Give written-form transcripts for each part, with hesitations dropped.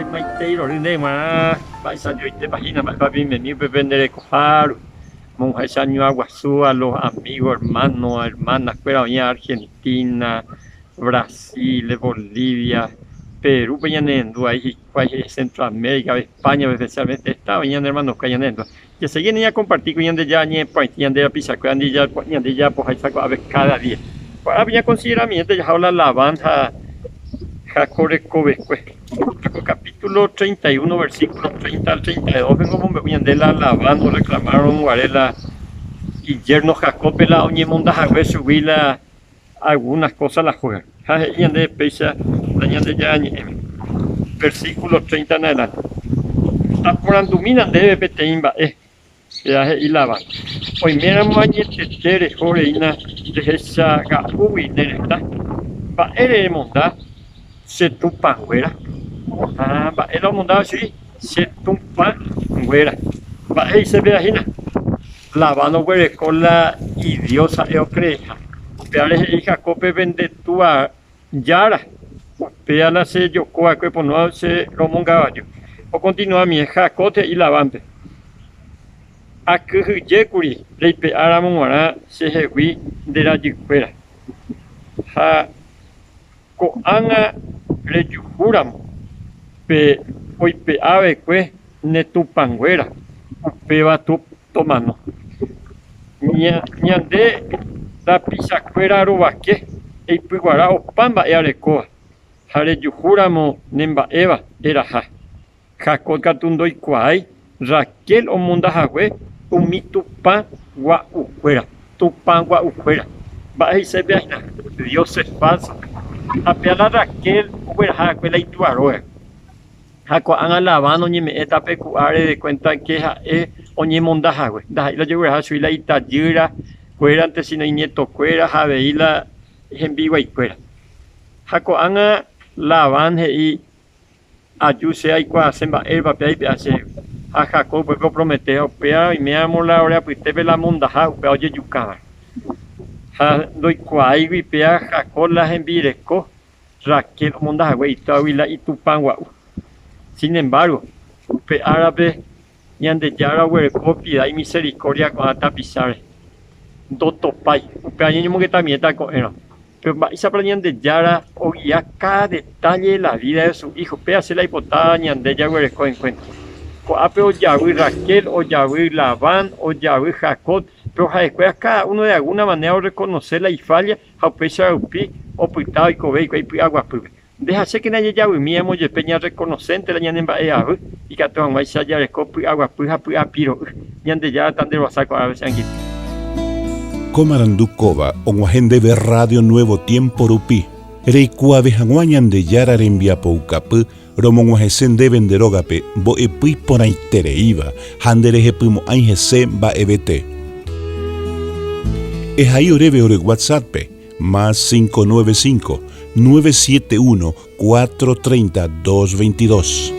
Che maitei rory ndéve g̃uarã, mba'eichajoitépa hína mba'épa peimemi upe pende rekoha rupi. Amongu'áicha añuaguasúva los amigos, hermano, hermana kuéra oĩva Argentina, Brasil, Bolivia, Perú-pe ñanerendu ai hikuái he'i Centroamérica-pe, España-pe especialmente heta oĩ ñane hermano-kuéra ñanerendu. Jasegíne ñakomparti ko Ñandejára ñe'ẽporãite ñande rapichakuéra ñande jajapoháicha ko'ápe káda día. Ko'ápe ñakonsideramiénte jahávo la Labán ha Jacob rekovekue. Ha ko kapítulo 31 versíkulo 30 al 32 pe omombe'u ñande la Labán orreklamárõ guare la ijérno Jacóbpe la oñemonda hague chugui la algúnas kósa la hógape. Ha he'i ñandéve péicha la Ñandejára Ñe'ẽme, versíkulo 30 en adelante, Taporandumína ndéve peteĩ mba'e, péva he'i Labán, Oiméramo añetete reho reína rehechaga'úgui ne retã, mba'ére remonda che tupãnguéra? Ha mba'e la omondáva chugui? Che tupãnguéra. Mba'e he'ise péva hína? Labán oguereko la idiós ha'e okreeha. Upévare he'i Jacóbpe pende túva Jára, upéva la che joko va'ekue pono che romongavaju. Okontinuamie, Jacob he'i Labánpe, Akyhyje kuri reipe'a ramo g̃uarã chehegui nde rajykuéra. Ha ko'ág̃a rejuhúramo pe oipe'a va'ekue ne tupãnguéra, upéva tomano. Ñande rapichakuéra rovake eipyguara opa mba'e arekóva, ha rejuhúramo ne mba'éva eraha. Jacob katu ndoikuaái Raquel omonda hague umi tupã gua'ukuéra. Tupã gua'ukuéra. Mba'e he'isépe aína? Dioses falsos. Ha péa la Raquel ogueraha va'ekue la itúa rógape. Ha ko'ág̃a Labán oñeme'ẽta pe ku'áre de kuénta ke ha'e oñemonda hague. Ndaha'éi la ojegueraha chugui la itajýra kuérante, síno iñetokuéra ha avei la hembiguaikuéra. Ha ko'ág̃a Labán he'i, Aju che aikuaase mba'érepa pe aipe'a chehegui. Ha Jacob upépe opromete, Upéva oiméramo la ore apytépe la mondaha, upéva ojejukava'erã. Ha ndoikuaáigui péa Jacob la hembireko, Raquel omonda hague itúagui la itupã gua'u. Sin embargo, upe árape Ñandejára oguereko piedad imisericordia ko'ã tapicháre. Ndotopái. Upéva ñañomongetamiéta ko'ẽrõ. Péro mba'éichapa la Ñandejára ogia káda detalle de la vida de su hijo? Péva che la aipotáva ñande jaguereko en cuenta. Ko'ápe ojavy Raquel, ojavy Labán, ojavy Jacob, péro ha'ekuéra káda uno de alguna manera orrekonose la ifalla Ha upéicha rupi opyta oikove hikuái py'aguapýpe. Nde ha chékena jajavymi jepe ñarrekonosénte la ñane mba'e'avy, ikatu hag̃uáicha jareko py'aguapy ha py'apiro'y. Ñandejára tanderovasa ko árape che angirũ. Ko marandu kóva og̃uahẽ ndéve Radio Nuevo Tiempo rupi, reikuaave hag̃ua Ñandejára rembiapoukapy romog̃uahẽse ndéve nde rógape mbo'epy iporãitereíva ha nderehepymo'ãi hese mba'evete. Ehai oréve ore WhatsApp-pe, más 595 971 430 222.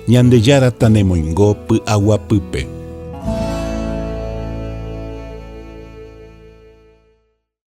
Ñandejára tanemoingo py'aguapýpe.